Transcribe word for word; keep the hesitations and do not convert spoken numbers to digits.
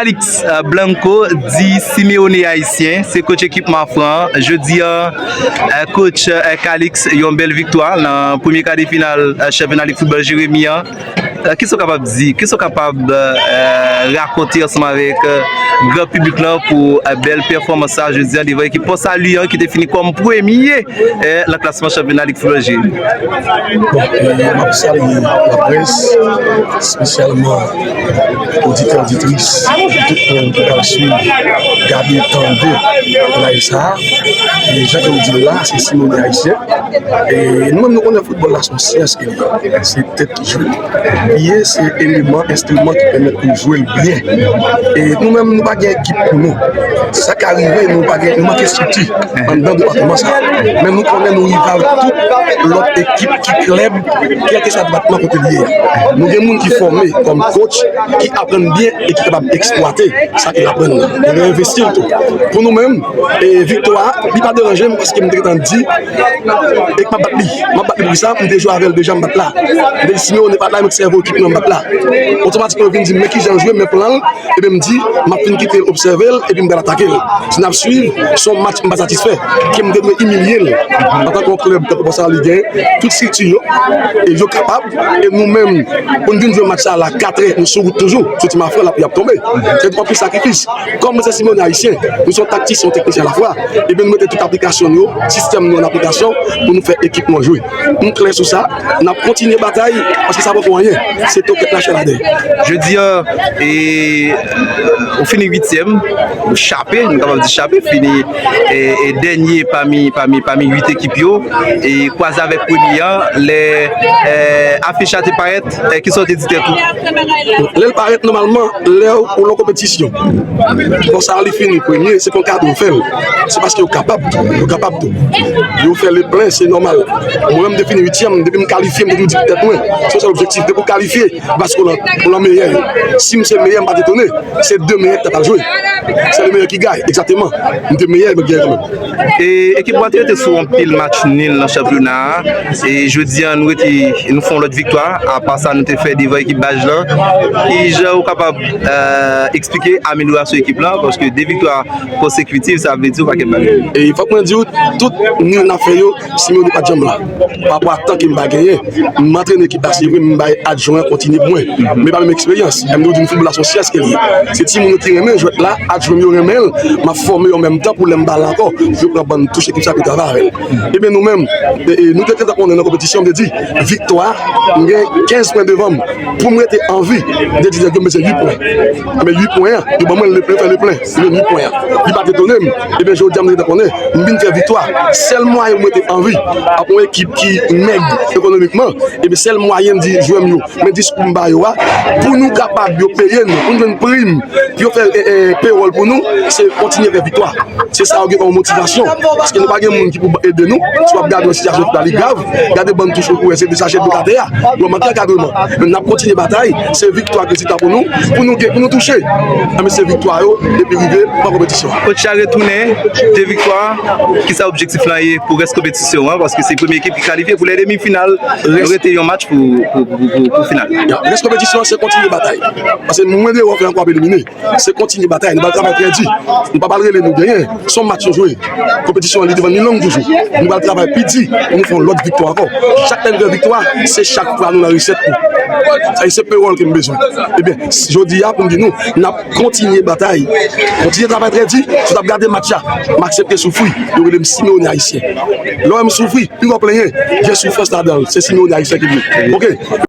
Calix, euh, Blanco di Simeone Ayisyen, se coach ekip Mafran an. Jodi a, euh, coach, euh, Calix, yon bèl viktwa nan premye ka de final, euh, chanpyona lig foutbòl Jeremi an. Euh, kisa w kapab di? Kisa w kapab, euh, rakonte ansanm avèk, euh, gran piblik lan pou, euh, bèl pèfòmans sa jodi a devan ekip Port Salut an ki te fini kòm premye, euh, nan klasman chanpyona lig foutbòl Jeremi? Bon, e, m ap salye laprès, espesyalman oditè, oditris, epi tout moun ki pral swiv, gade, tande live sa a. E jan ke w di l la, se Simeone Ayisyen. E nou menm, nou konnen foutbòl la se yon syans ke li ye. Se tèt ki jwe. Li ye, se eleman, enstriman ki pèmèt ou jwe l byen. E nou menm, nou pa gen ekip pou nou. Sa ka rive, nou pa gen, nou manke estrikti anndan depatman sa a. Men nou konnen nou rival tout lòt ekip ki klèb, kèlkeswa depatman kote li ye a. Nou gen moun ki fòme kòm coach, ki aprann byen e ki kapab eksplwate sa ke l aprann nan. E nou envesti l tou. Pou nou menm, e viktwa a, li pa deranje m paske m te gentan di, e m ap bat li. M ap bat li pou sa, m te jwe avè l deja, m bat la. M te di, Simeone pa t la, m obsève ekip nan, m bat la. Otomatikman, yo vin di m, men kijan l jwe, men plan l. Ebyen, m di, m ap fin kite l obsève l, epi m pral atake l. Si n ap swiv, se yon match m pa satisfè, ke m te dwe imilye l. Antanke yon klèb, tankou Port Salut, li gen tout estrikti yo, e yo kapab, e nou menm, pou n vin jwe match sa la, katrè, nou sou wout toujou, sou ti mafran, lapli ap tonbe. Se yon anpil sakrifis. Kòm se Simeone Ayisyen, nou se yon taktisyen, yon teknisyen alafwa, ebyen, nou mete tout aplikasyon nou yo, sistèm nou an aplikasyon, pou nou fè ekip nou an jwe. M klè sou sa, n ap kontinye batay, paske sa poko anyen. Se tokèt la chè ladè. Jodi a, e, ou fini uityèm, ou chape, nou kapab di chape, fini, e, e, dènye pami, pami, pami uit ekip yo, e kwaze avèk premye a, lè, e, afich la te parèt, e, kisa w te di tèt ou? Lè l parèt, nòmalman, lè ou lan konpetisyon, bon, sa li fini premye, se pa yon kado w fè l. Se paske yo kapab, yo kapab tou. Yo fè le plen, se nòmal. Mwen menm, m te fini uityèm, depi m kalifye, m te toujou di tèt mwen, se yon sèl objektif, depi w kalifye, paske w lan, w lan meyè yo. Si m se meyè, m pa t etone, se de meyè ki ta pral jwe. Se le meyè ki gaye, egzakteman. M te meyè, m te gaye kanmenm. E ekip Bwate yo te sou anpil match nil nan chanpyona a. E jodi a, nou rete, nou fè yon lòt viktwa. Apa sa nou te fè devan ekip Baj lan. Kijan ou kapab, euh, eksplike amelyorasyon ekip lan? Paske de viktwa konsekitif, sa vle di yon pakèt bagay. E fòk mwen di w, tout nil n ap fè yo, Simeone pa t janm la. Pa rapò a tan ke m pa genyen, m antrene ekip la, se vre, m bay adjwen an kontinye pou mwen. Men pa menm eksperyans. M te di w, foutbòl la se yon syans ke li ye. Se timoun yo ki renmen jwèt la, adjwen m yo renmen l, m ap fòme yo an menm tan pou lè m pa la ankò, yo pran bann touch ekip sa pou yo travay avè l. Ebyen, nou menm, e, e, nou te gentan konnen nan konpetisyon, m te di, viktwa, m gen kenz pwen devan m. Pou m rete an vi, m te di nèg yo, m bezwen uit pwen. Men uit pwen an, yo ban mwen l, le plen, fè le plen. Yo jwenn uit pwen an. Li pa t etone m. Ebyen, jodi a, m te gentan konnen, m vin fè viktwa. Sèl mwayen pou m rete an vi, ak yon ekip ki mèg ekonomikman, ebyen, sèl mwayen m di jwè m yo, men diskou m ba yo a, pou nou kapab yo peye nou, pou nou jwenn prim, pou yo fè, e, e, pewòl pou nou, se kontinye fè viktwa. Se sa yo gen kòm motivasyon. Paske nou pa gen moun ki pou ede nou. Si w ap gade yon sitiyasyon ki pa li grav, gade bann touch ou wè se de sachè dlo atè a. Yo manke ankadreman. Men n ap kontinye batay. Se viktwa ak rezilta pou nou, pou nou gen, pou nou touche. Anben se viktwa yo, epi rive nan konpetisyon an. Coach la retounen, de viktwa. Kisa objektif lan ye pou rès konpetisyon an? Paske se premye ekip ki kalifye pou lè demi final. Rès- Rete yon match pou, pou, pou, pou, pou final. Ya, rès konpetisyon an se kontinye batay. Paske mwen deyò fè ankò ap elimine. Se kontinye batay. Nou pral travay trè di. Nou pa pral rele nou genyen. Se yon match nou jwe. Konpetisyon an li devan li long toujou. Nou pral travay pi di pou nou fè yon lòt viktwa ankò. Chak lè nou fè viktwa, se chak fwa nou nan resèt nou. Sa se pewòl ke m bezwen. Ebyen, jodi a, pou m di nou, n ap kontinye batay. Kontinye travay trè di. Si w t ap gade match la, m aksepte soufri. Yo rele m Simeone Ayisyen. Lè w wè m soufri, pi w ap plenyen, gen soufrans ladan l. Se Simeone Ayisyen ki di. Oke?